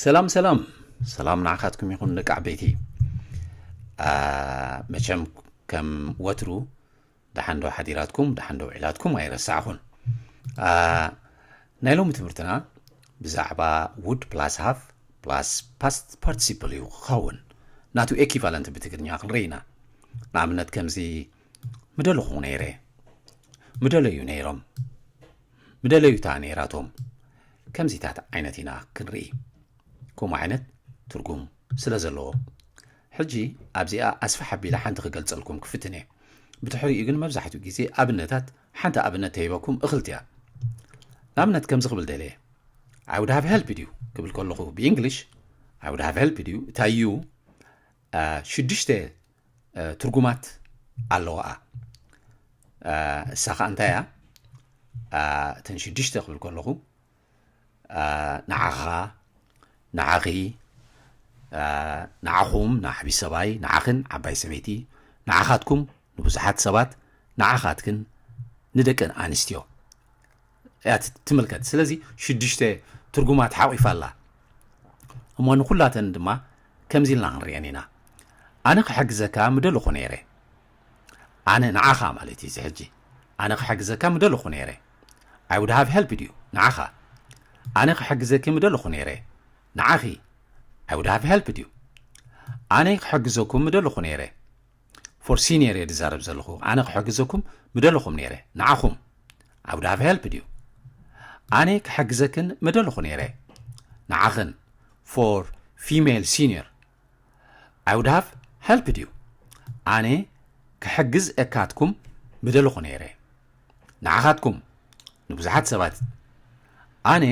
ሰላም ሰላም ሰላም ንዓኻትኩም ይኹን ደቂ ዓበይቲ። መቸም ከም ወትሩ ደሓንዶ ሓዲራትኩም ደሓንዶ ውዒላትኩም ኣይረሳዕኹን። ናይ ሎሚ ትምህርትና ብዛዕባ ውድ ፕላስ ሃፍ ፕላስ ፓስት ፓርቲሲፕል እዩ ክኸውን። ናቱ ኤኪቫለንት ብትግርኛ ክንርኢ ኢና። ንኣብነት ከምዚ ምደለኹ ነይረ፣ ምደለዩ ነይሮም፣ ምደለዩታ ነይራቶም። ከምዚታት ዓይነት ኢና ክንርኢ። ከምኡ ዓይነት ትርጉም ስለ ዘለዎ። ሕጂ ኣብዚኣ ኣስፍሕ ኣቢለ ሓንቲ ክገልጸልኩም ክፍትን እየ። ብድሕሪኡ ግን መብዛሕትኡ ግዜ ኣብነታት፣ ሓንቲ ኣብነት ተሂበኩም እኽልቲ እያ። ንኣብነት ከምዚ ክብል ደልየ፣ I would have helped you ክብል ከለኹ ብእንግሊሽ፣ I would have helped you፣ እታ ዩ ሽዱሽተ ትርጉማት ኣለዋኣ። እሳ ከዓ እንታይ እያ? እተን ሽዱሽተ ክብል ከለኹ ንዓኻ፣ ንዓኺ፣ ንዓኹም፣ ንዓቢ ሰባይ፣ ንዓኽን ዓባይ ሰበይቲ፣ ንዓኻትኩም፣ ንብዙሓት ሰባት፣ ንዓኻትክን ንደቂ ኣንስትዮ እያ ትምልከት። ስለዚ ሽዱሽተ ትርጉማት ሓቂፋ ኣላ። እሞ ንኹላተን ድማ ከምዚ ኢልና ክንሪአን ኢና። ኣነ ክሕግዘካ ምደለኹ ነይረ። ኣነ ንዓኻ ማለት እዩ። እዚ ሕጂ ኣነ ክሕግዘካ ምደለኹ ነይረ። I would have helped you። ንዓኻ። ኣነ ክሕግዘኪ ምደለኹ ነይረ። ንዓኺ። I would have helped you። ኣነ ክሕግዘኩም ምደለኹ ነይረ። For senior እየ ዝዛረብ ዘለኹ። ኣነ ክሕግዘኩም ምደለኹም ነይረ። ንዓኹም። I would have helped you። ኣነ ክሕግዘክን ምደለኹ ነይረ። ንዓኽን። For female senior I would have helped you። ኣነ ክሕግዝ እካትኩም ምደለኹ ነይረ። ንዓኻትኩም፣ ንብዙሓት ሰባት። ኣነ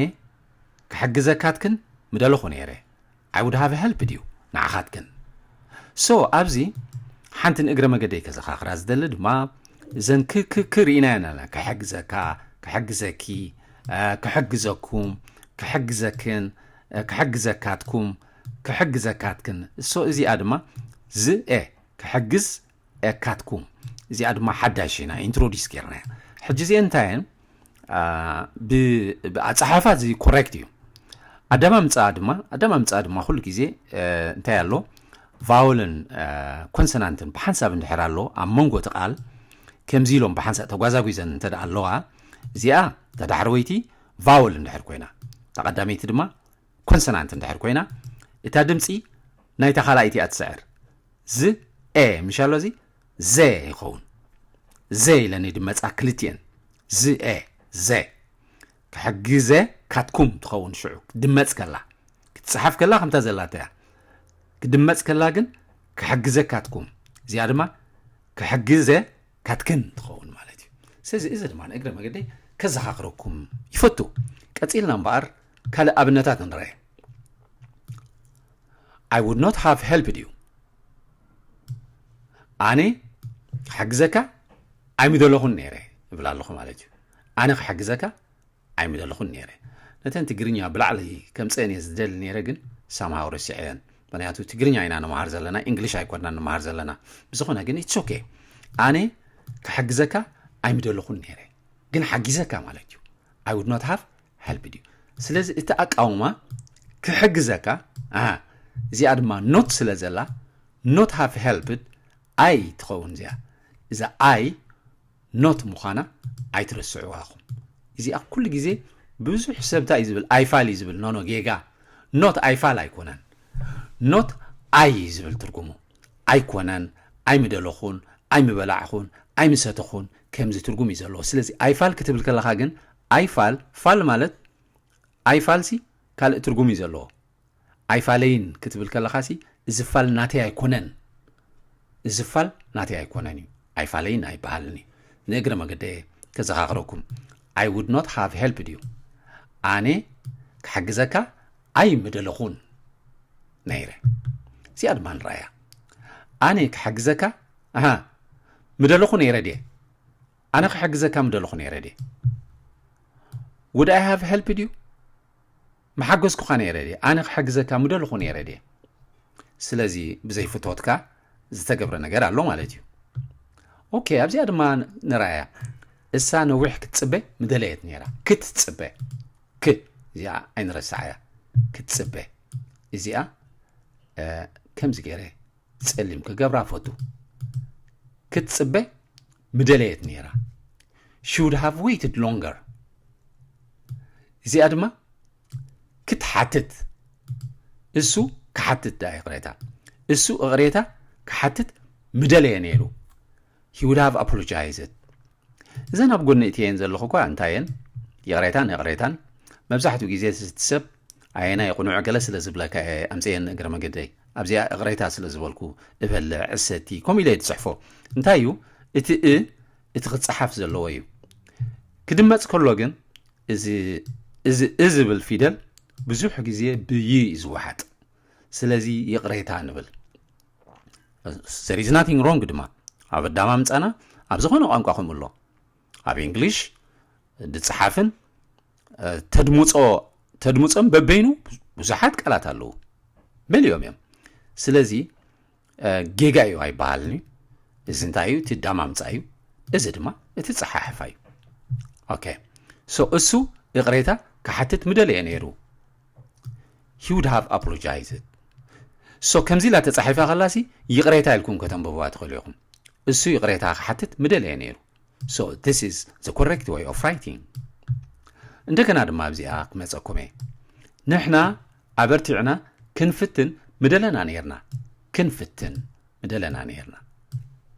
ክሕግዘካትክን ምደለኹ ነይረ። I would have helped you። ንዓኻትክን። So ኣብዚ ሓንቲ ንእግረ መገደይ ከዘኻኽራ ዝደሊ ድማ እዘን ክክክ ርኢናየን ኣለና። ክሕግዘካ፣ ክሕግዘኪ፣ ክሕግዘኩም፣ ክሕግዘክን፣ ክሕግዘካትኩም፣ ክሕግዘካትክን። So እዚኣ ድማ ዝኤ ክሕግዝ እካትኩም። እዚኣ ድማ ሓዳሽ ኢና ኢንትሮዲስ ጌርና። ሕጂ እዚኤ እንታይ እየን? ብኣፀሓሕፋ እዚ ኮሬክት እዩ። ኣደማምፃ ድማ ኣደማምፃ ድማ ኩሉ ግዜ እንታይ ኣሎ? ቫውልን ኮንሰናንትን ብሓንሳብ እንድሕር ኣሎ ኣብ መንጎ እቲ ቃል ከምዚ ኢሎም ብሓንሳብ ተጓዛጉዘን እንተ ደኣ ኣለዋ፣ እዚኣ ተዳሕረወይቲ ቫውል እንድሕር ኮይና፣ ተቐዳመይቲ ድማ ኮንሰናንት እንድሕር ኮይና፣ እታ ድምፂ ናይታ ካልኣይቲ እያ ትስዕር። ዝ ኤ ምሽ ኣሎ እዚ ዘ ይኸውን። ዘ ኢለን ይድመፃ ክልቲኤን። ዝ ኤ ዘ ክሕግዘ ካትኩም ትኸውን። ሽዑ ክትድመፅ ከላ፣ ክትፀሓፍ ከላ ከምታ ዘላታ እያ። ክትድመፅ ከላ ግን ክሕግዘ ካትኩም። እዚኣ ድማ ክሕግዘ ካትክን ትኸውን ማለት እዩ። ስለዚ እዚ ድማ ንእግረ መገደይ ከዘኻኽረኩም ይፈቱ። ቀፂልና እምበኣር ካልእ ኣብነታት ንረአ። I would not have helped you። ኣነ ክሕግዘካ ኣይምደለኹን ነይረ እብል ኣለኹ ማለት እዩ። ኣነ ክሕግዘካ ኣይምደለኹን ነይረ። ነተን ትግርኛ ብላዕሊ ከምፀአን እየ ዝደሊ ነይረ፣ ግን ሳምሃው ረሲዐየን። ምክንያቱ ትግርኛ ኢና ንመሃር ዘለና፣ እንግሊሽ ኣይኮንና ንመሃር ዘለና። ብዝኾነ ግን it's okay። ኣነ ክሕግዘካ ኣይምደለኹን ነይረ፣ ግን ሓጊዘካ ማለት እዩ። I would not have helped you። ስለዚ እቲ ኣቃውማ ክሕግዘካ፣ ኣሃ፣ እዚኣ ድማ ኖት ስለ ዘላ፣ not have helped፣ ኣይ ትኸውን እዚኣ። እዛ ኣይ ኖት ምዃና ኣይትረስዕዋ ኢኹም። እዚኣ ኩሉ ግዜ ብዙሕ ሰብ እንታይ እዩ ዝብል? ኣይፋል እዩ ዝብል። ኖ፣ ኖ፣ ጌጋ። ኖት ኣይፋል ኣይኮነን። ኖት ኣይ እዩ ዝብል ትርጉሙ። ኣይኮነን፣ ኣይምደለኹን፣ ኣይምበላዕኹን፣ ኣይምሰተኹን፣ ከምዚ ትርጉም እዩ ዘለዎ። ስለዚ ኣይፋል ክትብል ከለኻ ግን፣ ኣይፋል፣ ፋል ማለት፣ ኣይፋልሲ ካልእ ትርጉም እዩ ዘለዎ። ኣይፋለይን ክትብል ከለኻሲ፣ እዚ ፋል ናተይ ኣይኮነን፣ እዚ ፋል ናተይ ኣይኮነን እዩ፣ ኣይፋለይን ኣይበሃልን እዩ። ንእግረ መገደየ ከዘኻኽረኩም፣ I would not have helped you። ኣነ ክሕግዘካ ኣይምደለኹን ነይረ። እዚኣ ድማ ንረኣያ። ኣነ ክሕግዘካ፣ ኣሃ፣ ምደለኹ ነይረ ድየ? ኣነ ክሕግዘካ ምደለኹ ነይረ ድየ? Would I have helped you? ምሓገዝኩኻ ነይረ ድየ? ኣነ ክሕግዘካ ምደለኹ ነይረ ድየ? ስለዚ ብዘይ ፍትወትካ ዝተገብረ ነገር ኣሎ ማለት እዩ። ኦኬ፣ ኣብዚኣ ድማ ንረኣያ። እሳ ነዊሕ ክትጽበ ምደለየት ነይራ። ክትጽበ። ክ፣ እዚኣ ኣይንረስዓያ። ክትጽበ። እዚኣ ከምዚ ገይረ ጸሊም ክገብራ ፈቱ። ክትጽበ ምደለየት ነይራ። She would have waited longer። እዚኣ ድማ ክትሓትት፣ እሱ ክሓትት ዳ ይቕሬታ፣ እሱ እቕሬታ ክሓትት ምደለየ ነይሩ። He would have apologized። እዘን ኣብ ጎኒ እትየን ዘለኹ እኳ እንታየን ይቕሬታን ይቕሬታን መብዛሕትኡ ግዜ እቲ ሰብ ኣየናይ ቁኑዕ ገለ ስለ ዝብለካ እየ ኣምፅየን እግረ መገደይ ኣብዚኣ እቕሬታ ስለ ዝበልኩ እበልዕ እሰቲ ከምኡ ኢለ እየ ዝፅሕፎ። እንታይ እዩ እቲ እ እቲ ክፀሓፍ ዘለዎ እዩ። ክድመፅ ከሎ ግን እዚ እዚ እ ዝብል ፊደል ብዙሕ ግዜ ብይ እዩ ዝወሓጥ። ስለዚ ይቕሬታ ንብል። There is nothing wrong ድማ ኣብ ኣዳማምፃና ኣብ ዝኾነ ቋንቋ ከምኡ ኣሎ። ኣብ እንግሊሽ ዝፀሓፍን ተድምፆ ተድምፆም በበይኑ ብዙሓት ቃላት ኣለዉ። መሊኦም እዮም። ስለዚ ጌጋ እዩ ኣይበሃልን እዩ። እዚ እንታይ እዩ? እቲ ኣዳማምፃ እዩ። እዚ ድማ እቲ ፀሓሕፋ እዩ። ኦኬ። So እሱ ይቕሬታ ክሓትት ምደለየ ነይሩ። He would have apologized። So ከምዚ ኢላ ተፃሒፋ ከላሲ ይቕሬታ ኢልኩም ከተንብብዋ ትኽእሉ ኢኹም። እሱ ይቕሬታ ክሓትት ምደለየ ነይሩ። So this is the correct way of writing። እንደገና ድማ ኣብዚኣ ክመፀኩም እየ። ንሕና ኣበርቲዕና ክንፍትን ምደለና ነይርና። ክንፍትን ምደለና ነይርና።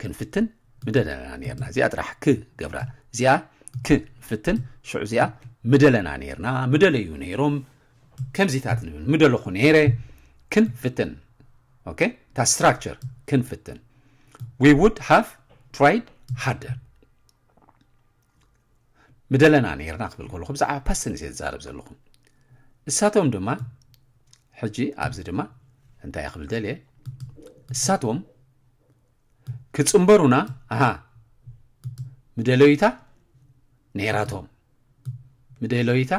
ክንፍትን ምደለና ነይርና። እዚኣ ጥራሕ ክገብራ። እዚኣ ክንፍትን ሽዑ እዚኣ ምደለና ነይርና። ምደለዩ ነይሮም። ከምዚታት ንብል ምደለኹ ነይረ። ክንፍትን። ኦኬ? እታ ስትራክቸር ክንፍትን። We would have tried harder። ምደለና ነይርና ክብል ከለኹ ብዛዕባ ፓስት ቴንስ እየ ዝዛረብ ዘለኹ። እሳቶም ድማ ሕጂ ኣብዚ ድማ እንታይ ክብል ደልየ? እሳቶም ክፅንበሩና ኣሃ ምደለዩታ ነይራቶም ምደለዩታ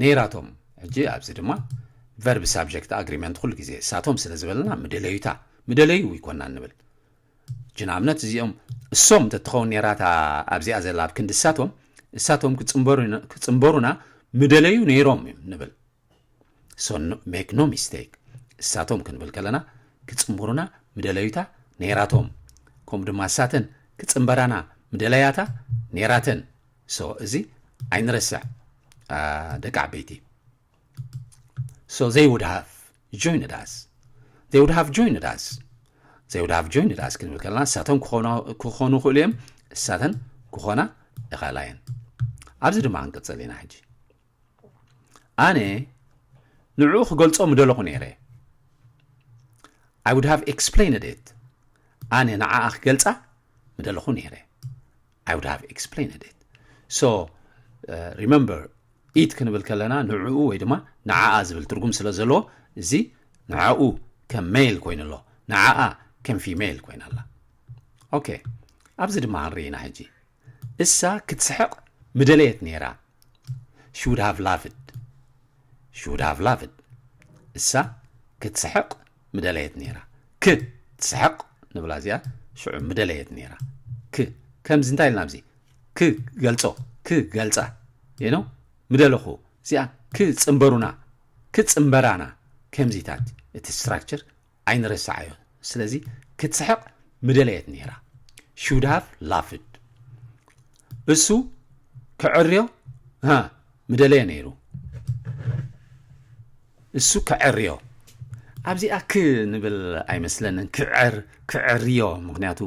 ነይራቶም። ሕጂ ኣብዚ ድማ ቨርብ ሳብጀክት ኣግሪመንት ኩሉ ግዜ እሳቶም ስለ ዝበለና ምደለዩታ ምደለዩ ይኮና ንብል። ሕጂ ንኣብነት እዚኦም እሶም እንተትኸውን ነይራታ ኣብዚኣ ዘላ ኣብ ክንዲ እሳቶም እሳቶም ክፅንበሩና ምደለዩ ነይሮም እዮም ንብል። So make no mistake እሳቶም ክንብል ከለና ክፅንበሩና ምደለዩታ ነይራቶም ከምኡ ድማ እሳተን ክፅንበራና ምደለያታ ነይራተን። So እዚ ኣይንረስዕ ደቂ ዓበይቲ። So they would have joined us they would have joined us they would have joined us ክንብል ከለና እሳቶም ክኾኑ ክኽእሉ እዮም። እሳተን ክኾና ይኽእላ እየን። ኣብዚ ድማ ክንቅፅል ኢና ሕጂ። ኣነ ንዕኡ ክገልፆ ምደለኹ ነይረ። I would have explained it ኣነ ንዓኣ ክገልፃ ምደለኹ ነይረ። I would have explained it so remember it ክንብል ከለና ንዕኡ ወይ ድማ ንዓኣ ዝብል ትርጉም ስለ ዘለዎ እዚ ንዓኡ ከም ሜል ኮይኑ ኣሎ። ንዓኣ ከም ፊሜል ኮይና ኣላ። ኦኬ ኣብዚ ድማ ንርኢና ሕጂ እሳ ክትስሕቕ ምደለየት ነይራ። She would have laughed she would have laughed እሳ ክትስሕቕ ምደለየት ነይራ። ክትስሕቕ ንብላ እዚኣ ሽዑ ምደለየት ነይራ። ክ ከምዚ እንታይ ኢልና ኣብዚ ክገልጾ ክገልጻ you know ምደለኹ እዚኣ ክጽንበሩና ክጽንበራና ከምዚታት እቲ ስትራክቸር ኣይንረስዓዮ። ስለዚ ክትስሕቕ ምደለየት ነይራ። She would have laughed እሱ ክዕርዮ ሃ ምደለየ ነይሩ። እሱ ክዕርዮ ኣብዚኣ ክ ንብል ኣይመስለንን። ክዕር ክዕርዮ ምክንያቱ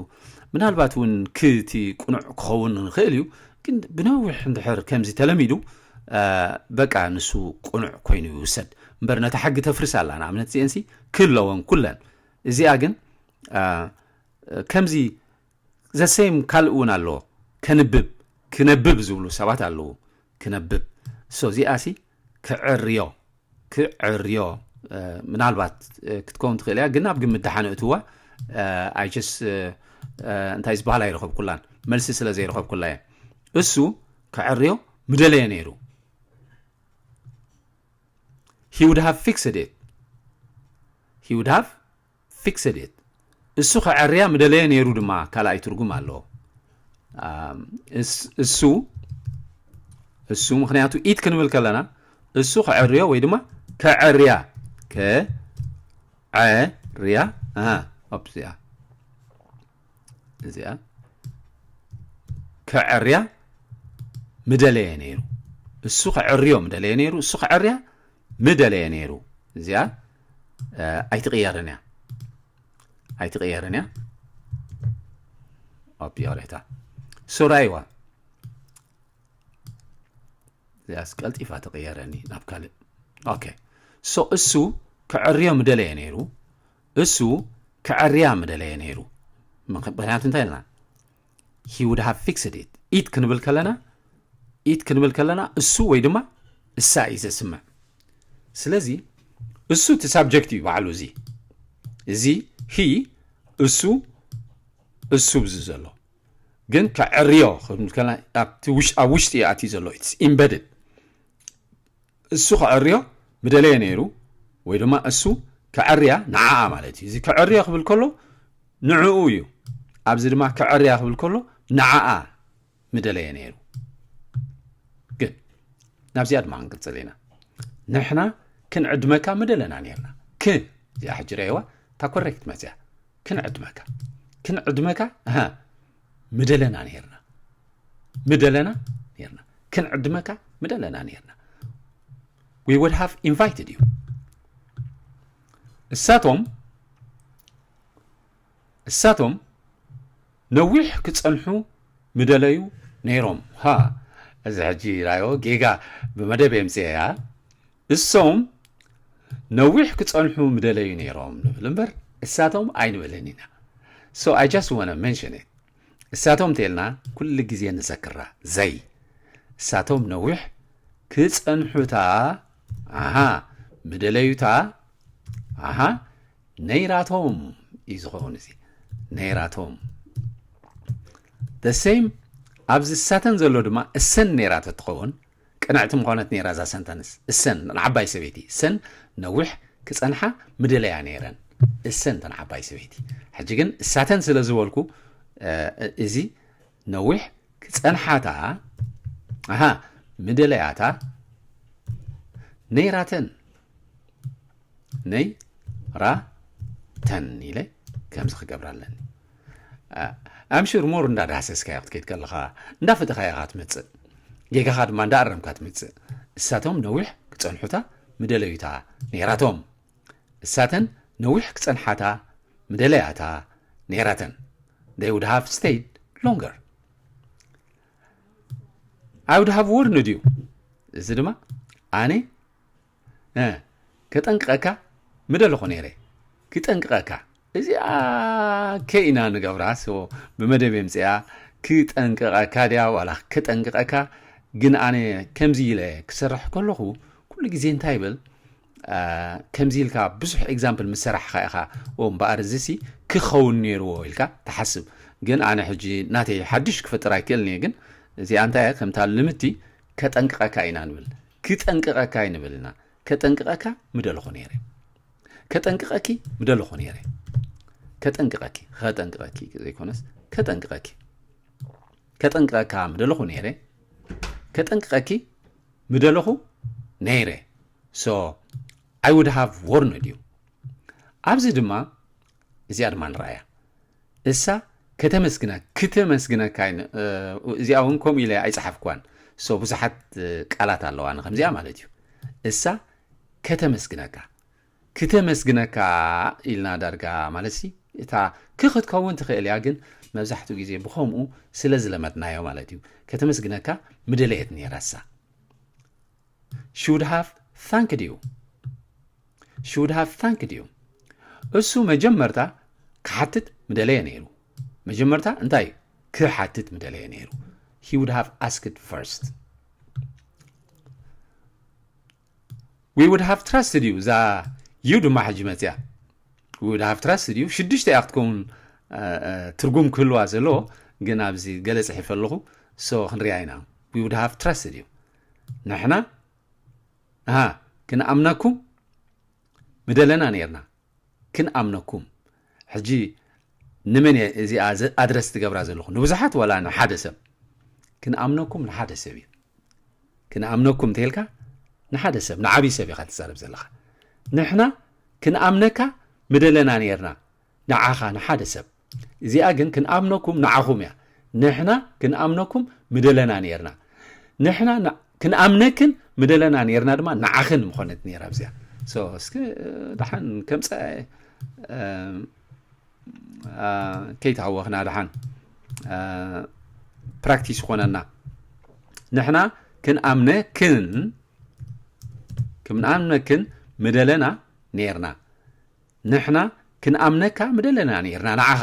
ምናልባት እውን ክ እቲ ቁኑዕ ክኸውን ንኽእል እዩ። ግን ብነዊሕ እንድሕር ከምዚ ተለሚዱ በቃ ንሱ ቁኑዕ ኮይኑ ይውሰድ እምበር ነታ ሕጊ ተፍርስ ኣላ። ንኣብነት እዚአንሲ ክለወን ኩለን እዚኣ ግን ከምዚ ዘሰይም ካልእ እውን ኣለዎ። ከንብብ ክነብብ ዝብሉ ሰባት ኣለዉ። ክነብብ so እዚኣሲ ክዕርዮ ክዕርዮ ምናልባት ክትከውን ትኽእል እያ። ግን ኣብ ግምት ደሓን እትዋ ኣይስ እንታይ ዝበሃል ኣይረኸብኩላን መልሲ ስለ ዘይረኸብኩላ እየ። እሱ ክዕርዮ ምደለየ ነይሩ። He would have fixed it he would have fixed it እሱ ክዕርያ ምደለየ ነይሩ ድማ ካልኣይ ትርጉም ኣለዎ። እሱ እሱ ምክንያቱ it ክንብል ከለና እሱ ክዕርዮ ወይ ድማ ክዕርያ ከዐርያ፣ ኣሃ፣ ኦፕ፣ እዚኣ፣ እዚኣ፣ ከዐርያ ምደለየ ነይሩ። እሱ ከዐርዮ ምደለየ ነይሩ። እሱ ከዐርያ ምደለየ ነይሩ። እዚኣ፣ እ፣ ኣይትቕየርን እያ። ኣይትቕየርን እያ። ኦፕ፣ ይቕሬታ። ሶ፣ ራእይዋ። እዚኣስ ቀልጢፋ ትቕየረኒ ናብ ካልእ። ኦኬ። ሶ፣ እሱ ከዐርዮ ምደለየ ነይሩ። እሱ ከዐርያ ምደለየ ነይሩ። ምኽ-፣ ምኽንያቱ እንታይ ኢልና? He would have fixed it. ኢት ክንብል ከለና፣ ኢት ክንብል ከለና እሱ ወይ ድማ እሳ እዩ ዘስምዕ። ስለዚ እሱ እቲ ሳብጀክት እዩ ባዕሉ። እዚ፣ እዚ ሂ፣ እሱ፣ እሱ ብዚ ዘሎ። ግን ከዐርዮ ክንብል ከለና ኣብቲ ውሽ-፣ ኣብ ውሽጢ እዩ ኣትዩ ዘሎ። ኢትስ ኢምበድድ። እሱ ከዐርዮ ምደለየ ነይሩ፣ ወይ ድማ እሱ ከዐርያ ንዓኣ ማለት እዩ። እዚ ከዐርዮ ክብል ከሎ ንዕኡ እዩ። ኣብዚ ድማ ከዐርያ ክብል ከሎ ንዓኣ ምደለየ ነይሩ። ግን ናብዚኣ ድማ ክንቅጽል ኢና። ንሕና ክንዕድመካ ምደለና ነይርና። ክ፣ እዚኣ ሕጂ ረእይዋ፣ እታ ኮሬክት መጽያ። ክንዕድመካ። ክንዕድመካ፣ ኣሃ፣ ምደለና ነይርና። ምደለና ነይርና። ክንዕድመካ ምደለና ነይርና። We would have invited you. እሳቶም፣ እሳቶም ነዊሕ ክጸንሑ ምደለዩ ነይሮም። ሃ፣ እዚ ሕጂ ራዮ ጌጋ ብመደብ የምጽእ እያ። እሶም ነዊሕ ክጸንሑ ምደለዩ ነይሮም ንብል እምበር፣ እሳቶም ኣይንብልን ኢና። So I just wanna mention it. እሳቶም እንተልና ኩሉ ግዜ ንዘክራ። ዘይ፣ እሳቶም ነዊሕ ክጸንሑታ፣ ኣሃ፣ ምደለዩታ፣ ኣሃ፣ ነይራቶም እዩ ዝኸውን። እዚ ነይራቶም። The same፣ ኣብዚ እሳተን ዘሎ ድማ እሰን ነይራቶ ትኸውን። ቅንዕቲ ምኾነት ነይራ እዛ ሰንተንስ። እሰን ንዓባይ ሰበይቲ፣ እሰን ነዊሕ ክጸንሓ ምደለያ ነይረን። እሰን እተን ዓባይ ሰበይቲ። ሕጂ ግን እሳተን ስለ ዝበልኩ፣ እ፣ እዚ ነዊሕ ክጸንሓታ፣ ኣሃ፣ ምደለያታ ነይራተን። ነይራተን ኢለ ከምዚ ክገብራ ኣለኒ። እ፣ I'm sure more እንዳዳህሰስካዮ ክትከይድ ከለኻ፣ እንዳፈተኻዮ ኢኻ ትመጽእ። ጌጋኻ ድማ እንዳኣረምካ ትመጽእ። እሳቶም ነዊሕ ክጸንሑታ ምደለዩታ ነይራቶም። እሳተን ነዊሕ ክጸንሓታ ምደለያታ ነይራተን። They would have stayed longer. I would have warned you. እዚ ድማ ኣነ፣ እ፣ ከጠንቅቐካ ምደለኹ ነይረ። ክጠንቅቐካ። እዚኣ ከ ኢና ንገብራ። So፣ ብመደብ የምጽኣ። ክጠንቅቐካ ድያ ዋላ ከጠንቅቐካ? ግን ኣነ ከምዚ ኢለ ክሰርሕ ከለኹ ኩሉ ግዜ እንታይ ይብል? አ፣ ከምዚ ኢልካ ብዙሕ ኤግዛምፕል ምስ ሰራሕኻ ኢኻ፣ ኦ፣ እምበኣር እዚሲ ክኸውን ነይርዎ ኢልካ ትሓስብ። ግን ኣነ ሕጂ ናተይ ሓድሽ ክፈጥር ኣይክእልን እየ። ግን እዚኣ እንታይ እያ? ከምታ ልምድቲ ከጠንቅቐካ ኢና ንብል። ክጠንቅቐካ ኣይንብል ኢና። ከጠንቅቐካ ምደለኹ ነይረ። ከጠንቅቐኪ ምደለኹ ነይረ። ከጠንቅቐኪ፣ ከጠንቅቐኪ ዘይኮነስ፣ ከጠንቅቐኪ። ከጠንቅቐካ ምደለኹ ነይረ። ከጠንቅቐኪ ምደለኹ ነይረ። So, I would have warned you. ኣብዚ ድማ፣ እዚኣ ድማ ንረኣያ። እሳ ከተመስግነ-፣ ክተመስግነካ ኣይን-፣ እ፣ እዚኣ እውን ከምኡ ኢለ ኣይጸሓፍኳን። So፣ ብዙሓት፣ እ፣ ቃላት ኣለዋ ንከምዚኣ ማለት እዩ። እሳ ከተመስግነካ። ክተመስግነካ ኢልና ዳርጋ ማለትሲ፣ እታ ክ ክትከውን ትኽእል እያ፣ ግን መብዛሕትኡ ግዜ ብኸምኡ ስለ ዝለመድናዮ ማለት እዩ። ከተመስግነካ ምደለየት ነይራ እሳ። She would have thanked you. She would have thanked you. እሱ መጀመርታ ክሓትት ምደለየ ነይሩ። መጀመርታ እንታይ ክሓትት ምደለየ ነይሩ? He would have asked first. We would have trusted you. እዛ you ድማ ሕጂ መጽያ። We would have trusted you። ሽዱሽተ እያ ክትከውን፣ እ፣ እ፣ ትርጉም ክህልዋ ዘለዎ፣ ግን ኣብዚ ገለ ጽሒፈ ኣለኹ። So ክንሪኣ ኢና። We would have trusted you. ንሕና፣ ኣሃ፣ ክንኣምነኩም ምደለና ነይርና። ክንኣምነኩም። ሕጂ ንመን እየ እዚኣ ዘ-፣ ኣድረስ ትገብራ ዘለኹ? ንብዙሓት ዋላ ንሓደ ሰብ? ክንኣምነኩም ንሓደ ሰብ እዩ። ክንኣምነኩም እንተኢልካ ንሓደ ሰብ፣ ንዓብዪ ሰብ ኢኻ ትዛረብ ዘለኻ። ንሕና ክንኣምነካ ምደለና ነርና፣ ንዓኻ፣ ንሓደ ሰብ። እዚኣ ግን ክንኣምነኩም ንዓኹም እያ። ንሕና ክንኣምነኩም ምደለና ነርና። ንሕና ን-፣ ክንኣምነክን ምደለና ነርና ድማ ንዓኽን ምኾነት ነራ ኣብዚኣ። So፣ እስኪ፣ እ፣ ደሓን ከምፀ፣ እ፣ እ፣ ከይተሃወኽና ደሓን፣ እ፣ ፕራክቲስ ይኾነና። ንሕና ክንኣምነክን፣ ክንኣምነክን ምደለና ነርና። ንሕና ክንኣምነካ ምደለና ነርና፣ ንዓኻ።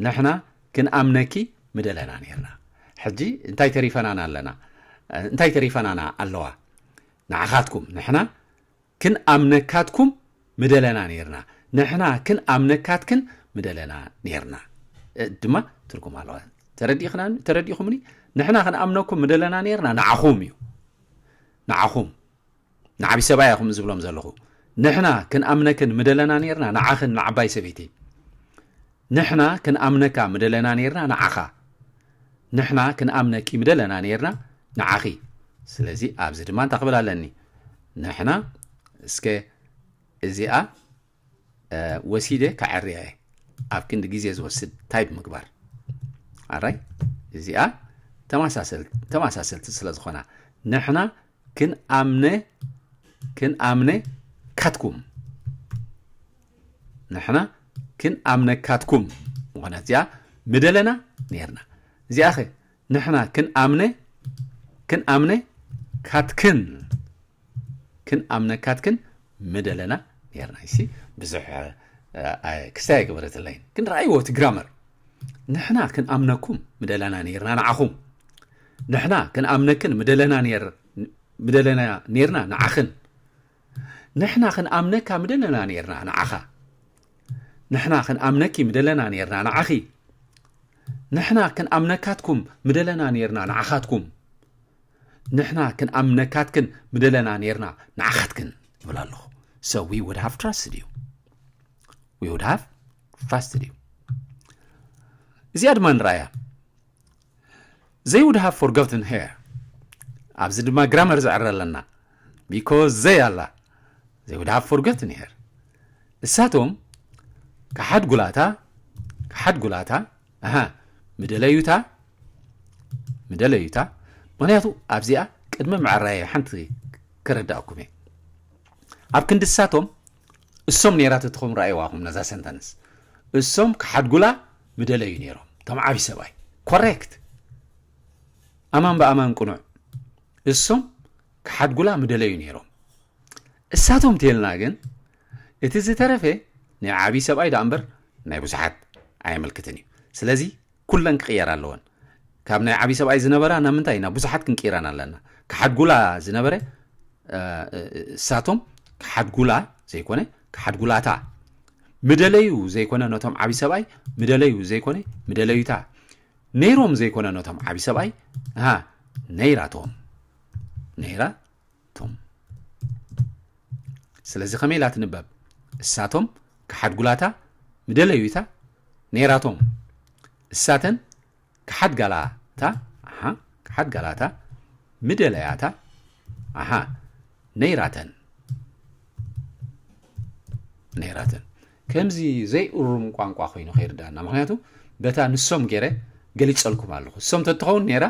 ንሕና ክንኣምነኪ ምደለና ነርና። ሕጂ እንታይ ተሪፈናና ኣለና? እንታይ ተሪፈናና ኣለዋ? ንዓኻትኩም፣ ንሕና ክንኣምነካትኩም ምደለና ነርና። ንሕና ክንኣምነካትክን ምደለና ነርና። እ፣ ድማ ትርጉም ኣለዋ። ተረዲእኽና-፣ ተረዲእኹምኒ? ንሕና ክንኣምነኩም ምደለና ነርና፣ ንዓኹም እዩ። ንዓኹም። ንዓቢ ሰብኣይ ኢኹም ዝብሎም ዘለኹ። ንሕና ክንኣምነክን ምደለና ነርና፣ ንዓኽን ንዓባይ ሰበይቲ። ንሕና ክንኣምነካ ምደለና ነርና፣ ንዓኻ። ንሕና ክንኣምነኪ ምደለና ነርና፣ ንዓኺ። ስለዚ ኣብዚ ድማ እንታይ ክብል ኣለኒ? ንሕና፣ እስከ እዚኣ፣ እ፣ ወሲደ ከዐርያ እየ። ኣብ ክንዲ ግዜ ዝወስድ ታይፕ ምግባር። ኣራይ፣ እዚኣ ተመሳሰል-፣ ተመሳሰልቲ ስለ ዝኾና፣ ንሕና ክንኣምነ፣ ክንኣምነ ካትኩም። ንሕና ክንኣምነካትኩም ምኾነት እዚኣ ምደለና ነርና። እዚኣ ኸ ንሕና ክንኣምነ፣ ክንኣምነ ካትክን፣ ክንኣምነካትክን ምደለና ነርና። ይሲ ብዙሕ፣ እ፣ እ፣ ክስታይ ኣይገበረትለይን። ግን ረኣይዎ እቲ ግራመር። ንሕና ክንኣምነኩም ምደለና ነርና ንዓኹም። ንሕና ክንኣምነክን ምደለና ነር-፣ ምደለና ነርና ንዓኽን። ንሕና ክንኣምነካ ምደለና ነርና ንዓኻ። ንሕና ክንኣምነኪ ምደለና ነርና ንዓኺ። ንሕና ክንኣምነካትኩም ምደለና ነርና ንዓኻትኩም። ንሕና ክንኣምነካትክን ምደለና ነርና ንዓኻትክን ይብል ኣለኹ። So we would have trusted you. We would have trusted you. እዚኣ ድማ ንረኣያ። They would have forgotten her. ኣብዚ ድማ ግራመር ዘዕረ ኣለና። Because they ኣላ። They would have forgotten her. እሳቶም ክሓድጉላታ፣ ክሓድጉላታ፣ ኣሃ፣ ምደለዩታ፣ ምደለዩታ። ምኽንያቱ ኣብዚኣ ቅድሚ ምዕራየ ሓንቲ ከረዳእኩም እየ። ኣብ ክንዲ እሳቶም፣ እሶም ነይራ ተትኸውን ረኣይዋኹም ነዛ ሰንተንስ። እሶም ክሓድጉላ ምደለዩ ነይሮም። እቶም ዓቢ ሰብኣይ። ኮሬክት። ኣማን ብኣማን ቅኑዕ። እሶም ክሓድጉላ ምደለዩ ነይሮም። እሳቶም ተልና ግን፣ እቲ ዝተረፈ ናይ ዓቢ ሰብኣይ ደኣ እምበር ናይ ብዙሓት ኣየመልክትን እዩ። ስለዚ ኩለን ክቕየራ ኣለወን። ካብ ናይ ዓቢ ሰብኣይ ዝነበራ ናብ ምንታይ? ናብ ብዙሓት ክንቅይረን ኣለና። ክሓድጉላ ዝነበረ፣ እ፣ እ፣ እሳቶም ክሓድጉላ ዘይኮነ፣ ክሓድጉላታ። ምደለዩ ዘይኮነ ነቶም ዓቢ ሰብኣይ፣ ምደለዩ ዘይኮነ፣ ምደለዩታ። ነይሮም ዘይኮነ ነቶም ዓቢ ሰብኣይ፣ ኣሃ፣ ነይራቶም። ነይራቶም። ስለዚ ከመይ ኢላ ትንበብ? እሳቶም ክሓድጉላታ፣ ምደለዩታ፣ ነይራቶም። እሳተን ክሓድጋላታ፣ ኣሃ፣ ክሓድጋላታ፣ ምደለያታ፣ ኣሃ፣ ነይራተን። ነይራተን። ከምዚ ዘይእሩም ቋንቋ ኮይኑ ከይርዳእና። ምኽንያቱ በታ ንሶም ገይረ ገሊጸልኩም ኣለኹ። እሶም ተትኸውን ነይራ፣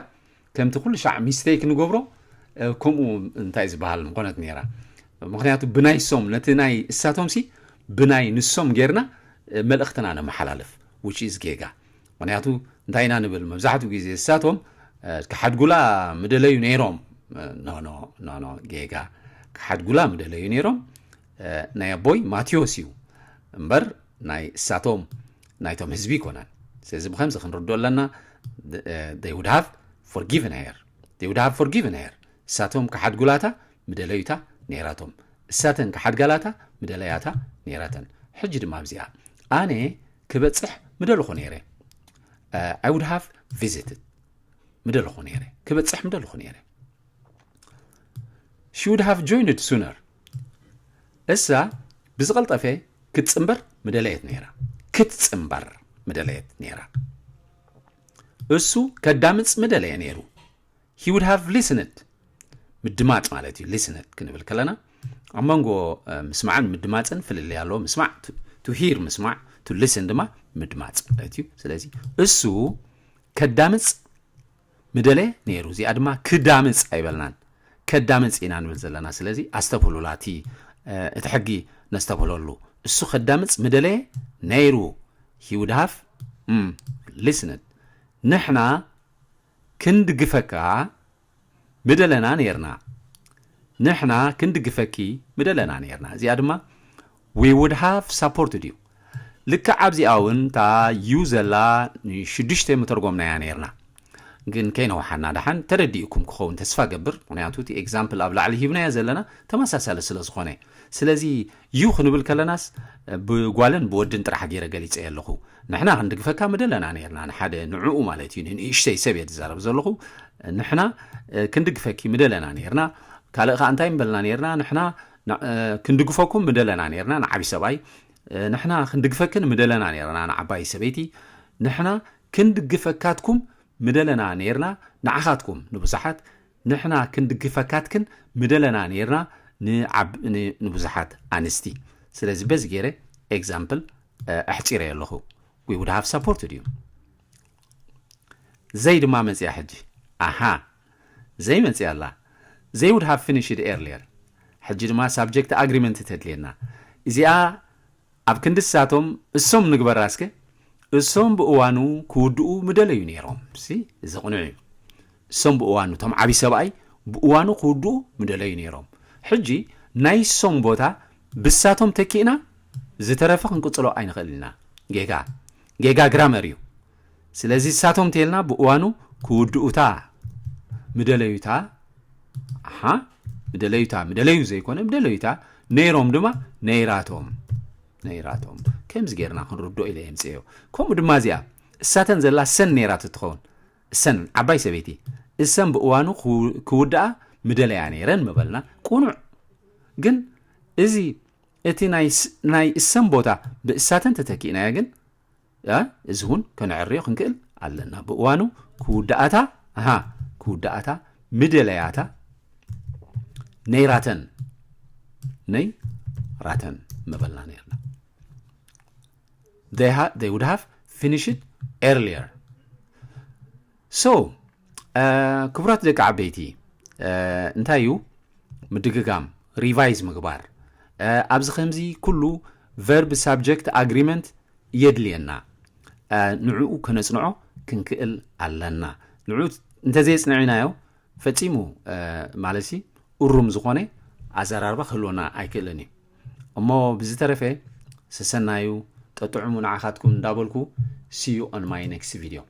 ከምቲ ኩሉ ሻዕ ሚስቴክ ንገብሮ፣ እ፣ ከምኡ እንታይ ዝበሃል ምኾነት ነይራ። ምኽንያቱ ብናይ ሶም፣ ነቲ ናይ እሳቶምሲ ብናይ ንሶም ጌርና፣ እ፣ መልእኽትና ነመሓላልፍ፣ which is ጌጋ። ምኽንያቱ እንታይ ኢና ንብል? መብዛሕትኡ ግዜ እሳቶም፣ እ፣ ክሓድጉላ ምደለዩ ነይሮም። እ፣ ኖ፣ ኖ፣ ኖ፣ ኖ፣ ጌጋ። ክሓድጉላ ምደለዩ ነይሮም። እ፣ ናይ ኣቦይ ማቴዎስ እዩ እምበር ናይ እሳቶም፣ ናይቶም ህዝቢ ኣይኮነን። ስለዚ ብኸምዚ ክንርድኦ ኣለና። እ፣ they would have forgiven her. They would have forgiven her. እሳቶም ክሓድጉላታ ምደለዩታ ነይራቶም። እሳተን ክሓድጋላታ ምደለያታ ነይራተን። ሕጂ ድማ ኣብዚኣ ኣነ ክበጽሕ ምደለኹ ነይረ። እ፣ I would have visited። ምደለኹ ነይረ። ክበጽሕ ምደለኹ ነይረ። She would have joined sooner. እሳ ብዝቐልጠፈ ክትጽንበር ምደለየት ነይራ። ክትጽንበር ምደለየት ነይራ። እሱ ከዳምጽ ምደለየ ነይሩ። He would have listened. ምድማጽ ማለት እዩ። Listened ክንብል ከለና፣ ኣብ መንጎ ምስማዕን ምድማፅን ፍልልይ ኣለዎ። ምስማዕ፣ to hear ምስማዕ፣ to listen ድማ ምድማፅ ማለት እዩ። ስለዚ እሱ ከዳምፅ ምደለ ነይሩ። እዚኣ ድማ ክዳምፅ ኣይበልናን፣ ከዳምፅ ኢና ንብል ዘለና። ስለዚ ኣስተብህሉላ፣ እቲ እቲ ሕጊ ነስተብህለሉ። እሱ ከዳምፅ ምደለ ነይሩ። He would have listened. ንሕና ክንድግፈካ ምደለና ነይርና። ንሕና ክንድግፈኪ ምደለና ነይርና። እዚኣ ድማ we would have supported you። ልክዕ ኣብዚኣ እውን እታ you ዘላ ንሽዱሽተ ምተርጎምናያ ነይርና። ግን ከይነውሓና ደሓን ተረዲእኩም ክኸውን ተስፋ ገብር። ምክንያቱ እቲ example ኣብ ላዕሊ ሂብናዮ ዘለና ተመሳሳሊ ስለ ዝኾነ። ስለዚ you ክንብል ከለናስ ብጓልን ብወድን ጥራሕ ገይረ ገሊጸ ኣለኹ። ንሕና ክንድግፈካ ምደለና ነይርና። ንሓደ ንዕኡ ማለት እዩ፣ ንንእሽተይ ሰብ እየ ዝዛረብ ዘለኹ። ንሕና ክንድግፈኪ ምደለና ነይርና። ካልእ ከኣ እንታይ ምበልና ነይርና? ንሕና ክንድግፈኩም ምደለና ነይርና ንዓቢ ሰብኣይ። ንሕና ክንድግፈክን ምደለና ነይርና ንዓባይ ሰበይቲ። ንሕና ክንድግፈካትኩም ምደለና ነይርና ንዓኻትኩም ንብዙሓት። ንሕና ክንድግፈካትክን ምደለና ነይርና ንዓብ-፣ ን-፣ ንብዙሓት ኣንስቲ። ስለዚ በዚ ገይረ example ኣሕፂረ ኣለኹ። We would have supported you። ዘይ ድማ መፅያ ሕጂ። ኣሃ፣ ዘይ መፅያ ኣላ። They would have finished earlier። ሕጂ ድማ subject agreement ተድልየና። እዚኣ ኣብ ክንዲ እሳቶም እሶም ንግበራ እስከ። እሶም ብእዋኑ ክውድኡ ምደለዩ ነይሮም። ሲ፣ እዚ ቅኑዕ እዩ። እሶም ብእዋኑ፣ እቶም ዓቢ ሰብኣይ ብእዋኑ ክውድኡ ምደለዩ ነይሮም። ሕጂ ናይ እሶም ቦታ ብሳቶም ተኪእና ዝተረፈ ክንቅጽሎ ኣይንኽእል ኢና። ጌጋ፣ ጌጋ ግራመር እዩ። ስለዚ እሳቶም ተልና ብእዋኑ ክውድኡታ ምደለዩታ፣ ኣሓ፣ ምደለዩታ፣ ምደለዩ ዘይኮነ ምደለዩታ፣ ነይሮም ድማ ነይራቶም፣ ነይራቶም። ከምዚ ጌርና ክንርድኦ ኢለ የምጽእዮ። ከምኡ ድማ እዚኣ እሳተን ዘላ ሰን ነይራ ትኸውን። እሰን ዓባይ ሰበይቲ፣ እሰን ብእዋኑ ክው-፣ ክውድኣ ምደለያ ነይረን ምበልና ቅኑዕ። ግን እዚ እቲ ናይ ስ-፣ ናይ እሰን ቦታ ብእሳተን ተተኪእናዮ ግን፣ እ፣ እዚ እውን ከነዕርዮ ክንክእል ኣለና። ብእዋኑ ክውድኣታ፣ ኣሃ፣ ክውድኣታ ምደለያታ ነይራተን፣ ነይራተን ምበልና ነይርና። They ha-, they would have finished earlier. So, እ፣ ክቡራት ደቂ ዓበይቲ፣ እ፣ እንታይ እዩ ምድግጋም፣ ሪቫይዝ ምግባር? እ፣ ኣብዚ ከምዚ ኩሉ ቨርብ ሳብጀክት ኣግሪመንት የድልየና። እ፣ ንዕኡ ከነጽንዖ ክንክእል ኣለና። ንዕኡ እንተዘየጽንዕናዮ ፈጺሙ፣ እ፣ ማለትሲ እሩም ዝኾነ ኣዘራርባ ክህልወና ኣይክእልን እዩ። እሞ ብዝተረፈ ሰሰናዩ፣ ጠጥዕሙ ንዓኻትኩም እንዳበልኩ፣ see you on my next video።